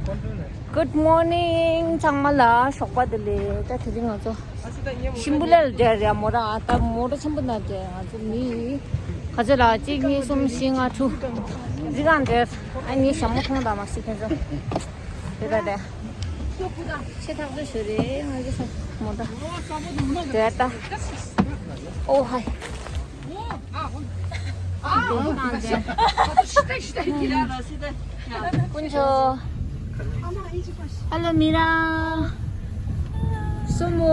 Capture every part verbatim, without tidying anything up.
Good morning. ཚང་མ་ལ་ཞོགས་པ་བདེ་ལེགས། ད་དེ་རིང་ང་ཚོ་ཤིམ་བུ་ལ་ལ་བསྡད་རེད། མོ་ར་ད་མོ་ར་ཆེན་པོ་ན་བསྡད། ང་ཚོ་མི་ག་ཚོད་ལ་གཅིག་གཉིས་གསུམ་བཞི་ལྔ་དྲུག་རི་སྒང་བསྡད། ཨ་ནི་ཞྭ་མོ་མཐོང་དང་མ་སྲིད་ཁྱེད་ཚོ་དེ་ད་བསྡད། ཆེ་ཐག་ཆོད་ཞུ་རེད། ང་ཚོ་མོ་ར་བསྡད་ད། ཨོ་ཧའི། དཀོན་མཆོག་ཨ་ལོ་མི་ར། སོ་མོ།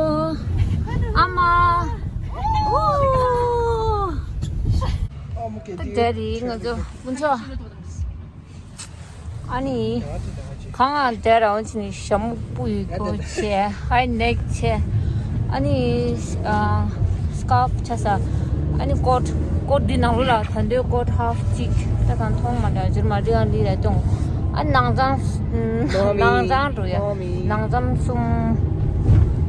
ཨ་མ། ཨོ། ད་འདྲ་རེད་ང་ཚོ་དཀོན་མཆོག་ཨ་ནི། གང་ང་དེ་རང་ཅི་ནི་ཞྭ་མོ་སྤུ་ཡི་གོ་ཆེ་ཧའི་ནེག་ཆེ། ཨ་ནི་ཨ་སི་ཀར་ཕི་ཆ་ས། ཨ་ནི་ཀོཊ་ཀོཊ་འདི་ནང་ལོགས་ལ་ད་འདོད་ཀོཊ་ཧབ་གཅིག་ད་གང་མཐོང་མ་འདྲ་ཇུར་མ་འདི་ཡང་འདི་རེད་དང་། ཨ་ནང་ཚང་ནང་ཚང་འགྲོ་ཡ་ནང་ཚང་གསུམ།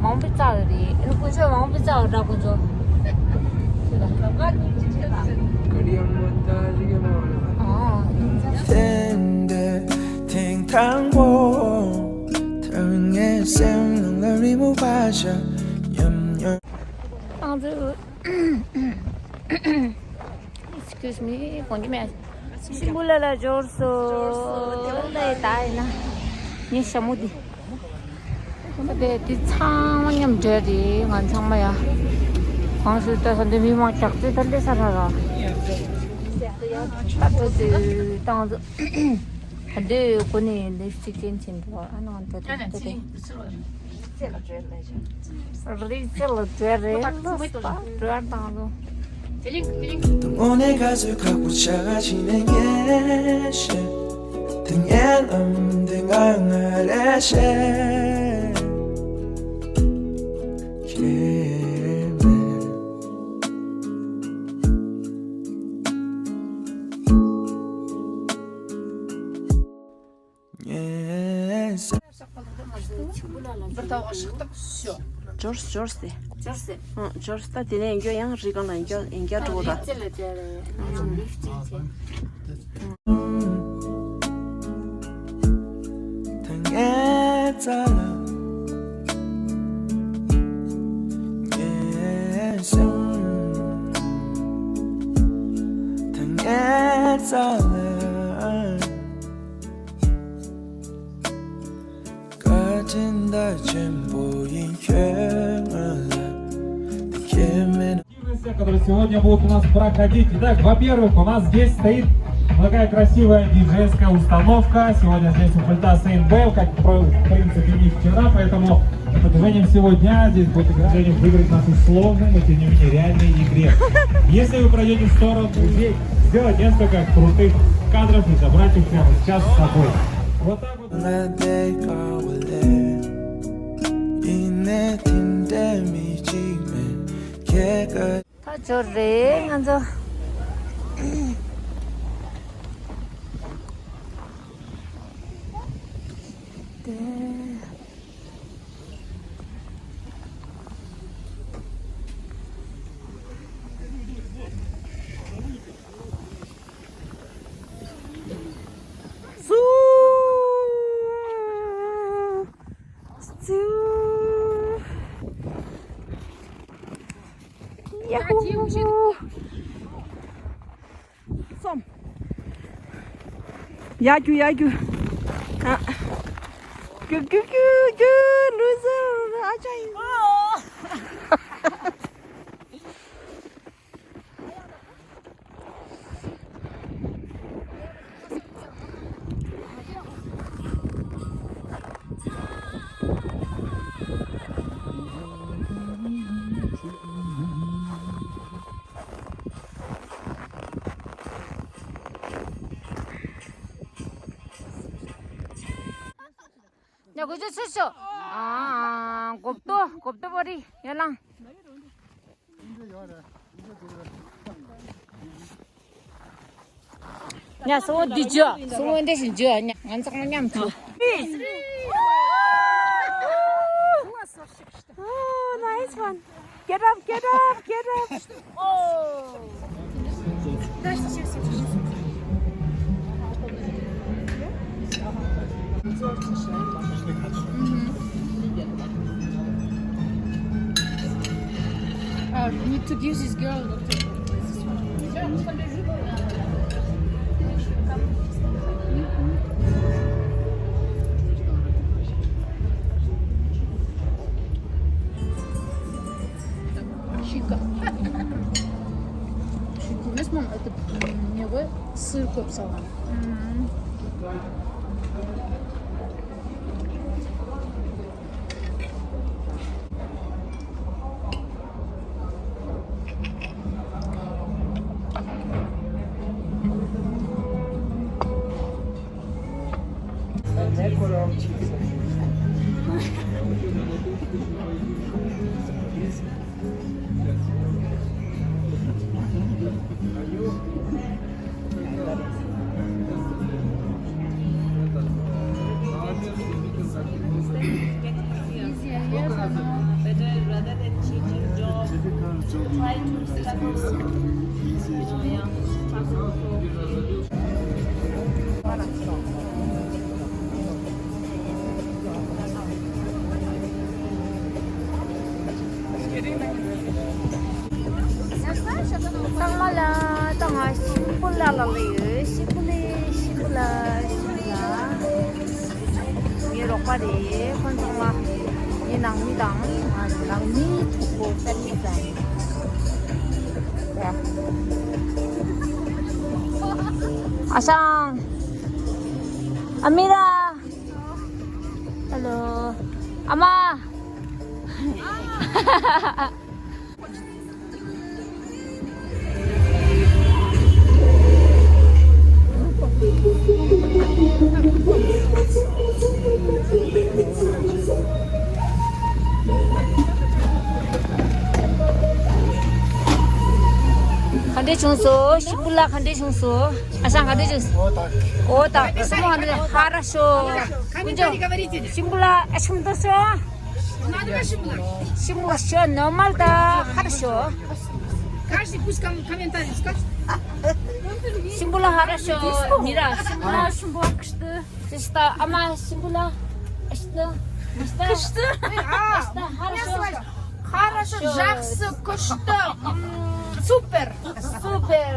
མང་པོ་རྩ་བ་རེད། ཨ་ནི་དཀོན་མཆོག་མང་པོ་རྩ་བ་འདྲ་དཀོན་མཆོག་ཨ། དེང་དང་པོ། ཐོན་ངེས་སེམས་ནང་ལ་རི་མོ་པ་ཞིག་ཉམས་མྱོང་། ཨང་ཙི། Excuse me. གོན་གྱི་མེད། ཤིམ་བུ་ལ་ལ་འབྱོར་སོང་། ལ་ཡི་ད་ཡིན་ན། ངའི་ཞྭ་མོ་འདི། དེ་དེ་ཚང་མ་མཉམ་འབྲེལ་རེད། ང་ཚང་མ་ཡ། གང་ཞུ་ད་ས་འདི་མི་མང་ཇག་རྩེ་ད་ལས་ས་ར་ར། ད་འགྲོ་དུས་ད་ང་ཚོ། ད་འདི་གོ་ནས་ལིབ་སི་ཊིག་ཅན་ཅན་འགྲོ་ཨ་ནང་དེ་དེ་དེ་དེ། རི་རྩེ་ལ་འགྲོ་རི་རྩེ་ལ་འགྲོ་རེད་ལོ་སྤ་འགྲོ་དང་ལོ། དངོས་གནས་ག་ཚོད་ཁག་པོ་ཆགས་ཕྱིན་ནས་ངས་ཤེས། དེ་ངའི་ལམ་དེ་ང་ང་རེ་ཤེས། ཁྱེད་མེད། འབྱོར་འབྱོར་ཏེ། འབྱོར་ཏེ། ཨང་འབྱོར་ཏེ་དེ་ནས་ཡང་རི་སྒང་ལ་ཡང་འགྲོ་གོ་ད། བཀའ་དྲིན་ད་ཆེན་པོ་ཡིན་ཁྱོད་ང་ལ་དེ་ཁྱེད་མེད་ན། Которые сегодня будут у нас проходить. Итак, во-первых, у нас здесь стоит такая красивая диджейская установка. Сегодня здесь у пульта Сейнт Бэйл, как, в принципе, и вчера, поэтому на протяжении всего дня здесь будет, к сожалению, выиграть в нашей сложной, но тем не менее реальной игре. Если вы пройдете в сторону друзей, сделать несколько крутых кадров и забрать их прямо сейчас с собой. Вот так вот. ད་འབྱོར་རེད་ང་ཚོ། དེ། སུ། སུ། ཡ་ཧུ་ཧུ་ཧུ། སོམ། ཡ་རྒྱུ་ཡ་རྒྱུ། ཨ། རྒྱུ་རྒྱུ་རྒྱུ་རྒྱུ་ལུ་ཟེར་ཨ་ཅག་ཡིན། ཉ་གོ་ཅོ་ཆུ་ཤོ། ཨ། གོབ་ཏོ་གོབ་ཏོ་བོ་རི་ཡ་ལང་། ཉ་སོ་འདི་ཇོ་སོ་འདི་བཞིན་ཇོ་ཉ་ང་ཚང་མ་མཉམ་དུ། Oh, nice one. Get up, get up, get up. Oh. You need to give this girl. Шика. Шика. Мес мам, это, м, мне вы сыр копсала. Better rather than changing job, try to struggle. Yeah, struggle for ཚང་མ་ལ་ད་ང་ཤིང་བུ་ལ་ལ་ལ་ཡོད། ཤིང་བུ་ལ་ཤིང་བུ་ལ་ཤིང་བུ་ལ། ངའི་རོགས་པ་རེད། ཁོང་ཚང་མ་ངའི་ནང་མི་དང་ང་ནང་མིའི་ཕྲུ་གུ་ཏན་ཏན་ཟ་ཡིན། ཨ་ཞང་། ཨ་མི་ར། ཧེ་ལོ། ཨ་མ། ག་འདྲས་བྱུང་སོང་། ཤིང་བུ་ལ་ག་འདྲས་བྱུང་སོང་། ཨ་ཞང་ག་འདྲས་བྱུང་སོང་། འོ་ད། སོ་མ་འདི་ཧ་ར་ཤོ། ཀུན་འཇོ། ཤིང་བུ་ལ་ཨ་ཤིང་དུ་སོང་། Надо почему? Почему вообще нормально да хорошо? Каждый пусть ком- комментарий скажет. Почему хорошо? Мира, почему хорошо? Что? Что, ама почему что? Что? Что? А, хорошо. Хорошо, жақсы, күшті. М, супер. Супер.